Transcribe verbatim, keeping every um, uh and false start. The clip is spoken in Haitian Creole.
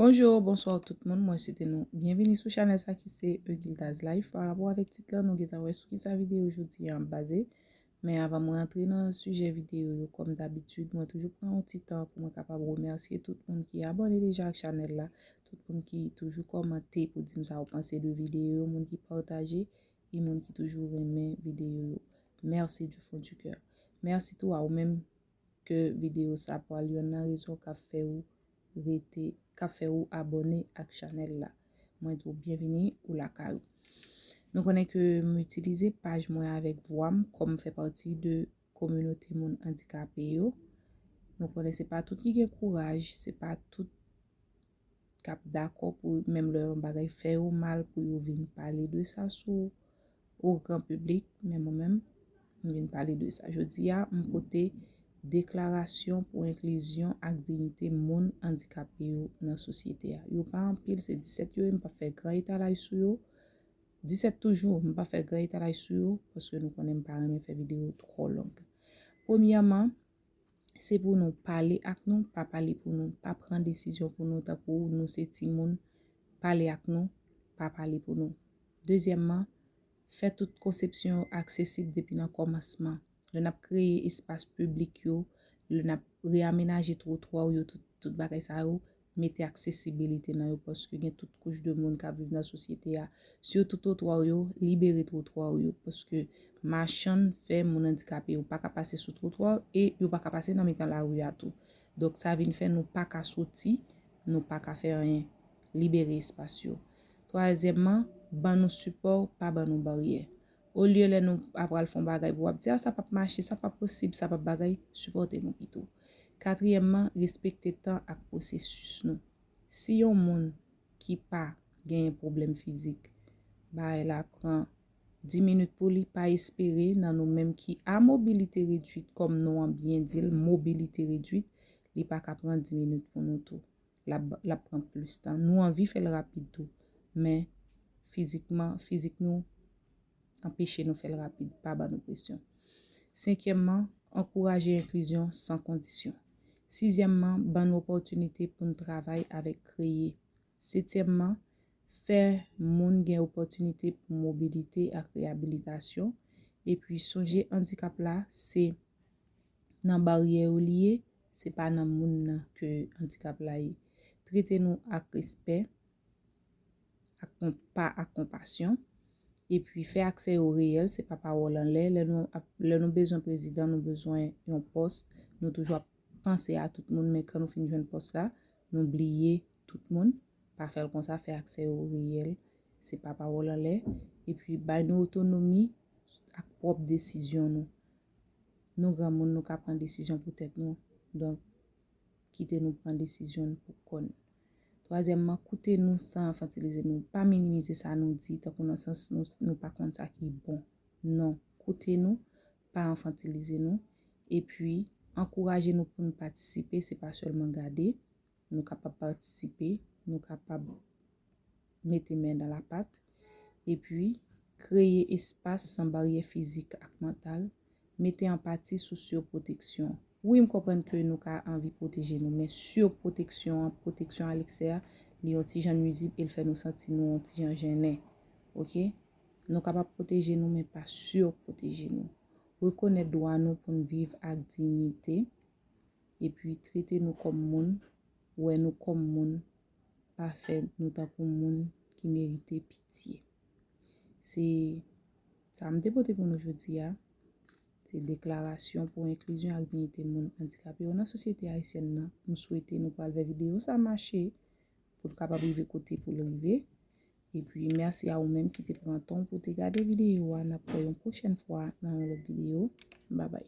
Bonjou, bonswa tout moun, mwen swete nou byenvini sou chanèl sa ki se Eugilda's Life. Pa rapò avèk tit la, nou gentan wè sou kisa videyo jodi a ap baze. Men avan mwen antre nan sijè videyo yo, kòm dabitid, mwen toujou pran yon ti tan pou mwen kapab remèsye tout moun ki abòne deja ak chanèl la, tout moun ki toujou kòmante pou di m sa yo panse de videyo yo, moun ki pataje, e moun ki toujou renmen videyo yo. Merci du fond du cœur. Mèsi tou a ou menm ke videyo sa pral yonn nan rezon k ap fè ou rete, k ap fè ou abòne ak chanèl la. Mwen di w byenvini ou lakay ou. Nou konnen ke m itilize paj mwen avèk vwa m kòm m fè pati de kominote moun andikape yo. Nou konnen se pa tout ki gen kouraj, se pa tout k ap dakò pou menm lè yon bagay fè yo mal pou yo vin pale de sa sou o gran piblik, men mwen menm, m vin pale de sa. Jodi a, m pote deklarasyon pou enklizyon ak diyite moun andikape yo nan sosyete a. Yo pa anpil, se disèt yo ye, m p ap fè gran etalaj sou yo. Disèt toujou, m p ap fè gran etalaj sou yo, paske nou konnen m pa renmen fè videyo twò long. Premyèman, se pou nou pale ak nou, pa pale pou nou, pa pran desizyon pou nou, tankou nou se timoun, pale ak nou, pa pale pou nou. Dezyèmman, fè tout konsepsyon yo aksesib depi nan kòmansman. Lè n ap kreye espas piblik yo, lè n ap reyamenaje twotwa yo, tout, tout bagay sa yo, mete aksesibilite nan yo, paske gen tout kouch de moun k ap viv nan sosyete a. Sitou twotwa yo, libere twotwa yo, paske machann fè moun andikape yo pa ka pase sou twotwa e yo pa ka pase nan mitan lari a tou. Donk, sa vin fè nou pa ka soti, nou pa ka fè anyen. Libere espas yo. Twazyèmman, ban nou sipò, pa ban nou baryè. Olye lè nou ap pral fè yon bagay pou w ap di, "A, sa p ap mache, sa p ap posib, sa p ap bagay," sipòte nou pito. Katriyèmman, respekte tan ak pwosesis nou. Si yon moun ki pa genyen pwoblèm fizik, bagay la pran dis minit pou li, pa espere nan nou menm ki a mobilite redwit, kòm non an byen di l, mobilite redwit, li pa ka pran dis minit pou nou tou. L ap, l ap pran plis tan. Nou anvi fè l rapid tou, men fizikman, fizik nou anpeche nou fè l rapid, pa ban nou presyon. Senkyèmman, ankouraje enklizyon san kondisyon. Sizyèmman, ban nou opòtinite pou n travay avèk kreye. Setyèmman, fè moun gen opòtinite pou mobilite ak reyabilitasyon. Epi sonje andikap la, se nan baryè yo li ye, se pa nan moun nan ke andikap la ye. Trete nou ak respè, ak konpa, ak konpasyon. Epi fè aksè yo reyèl, se pa pawòl anlè. Lè nou ap, lè nou bezwen prezidan, nou bezwen yon pòs, nou toujou ap panse a tout moun, men kan nou fin jwenn pòs la, nou bliye tout moun. Pa fè l konsa, fè aksè yo reyèl, se pa pawòl anlè. Epi bay nou otonomi ak pwòp desizyon nou. Nou granmoun, nou ka pran desizyon pou tèt nou. Donk, kite nou pran desizyon n pou kò n. Twazyèmman, koute nou san enfantilize nou. Pa minimize sa nou di, tankou nan sans nou, nou pa konn sa ki bon. Non, koute nou, pa enfantilize nou. Epi, ankouraje nou pou n patisipe, se pa sèlman gade. Nou kapab patisipe, nou kapab mete men nan lapat. Epi, kreye espas san baryè fizik ak mantal. Mete anpati sou sipwotèksyon. Wi, m konprann ke nou ka anvi pwoteje nou, men sipwotèksyon an, pwoteksyon alèksè a, li yon ti jan nwizib e l fè nou santi nou yon ti jan jennen. Oke? Nou kapab pwoteje nou, men pa sipwotèje nou. Rekonèt dwa nou pou n viv ak diyite, epi trete nou kòm moun, wè nou kòm moun, pa fè nou tankou moun ki merite pitye. Se sa m te pote pou nou jodi a. Se deklarasyon pou enklizyon ak diyite moun andikape yo nan sosyete ayisyèn nan. M swete nou pral fè videyo sa mache pou l kapab rive kote pou l rive. Epi, mèsi a ou menm ki te pran tan w pou te gade videyo a. N ap wè yon pwochèn fwa nan yon lòt videyo. Babay.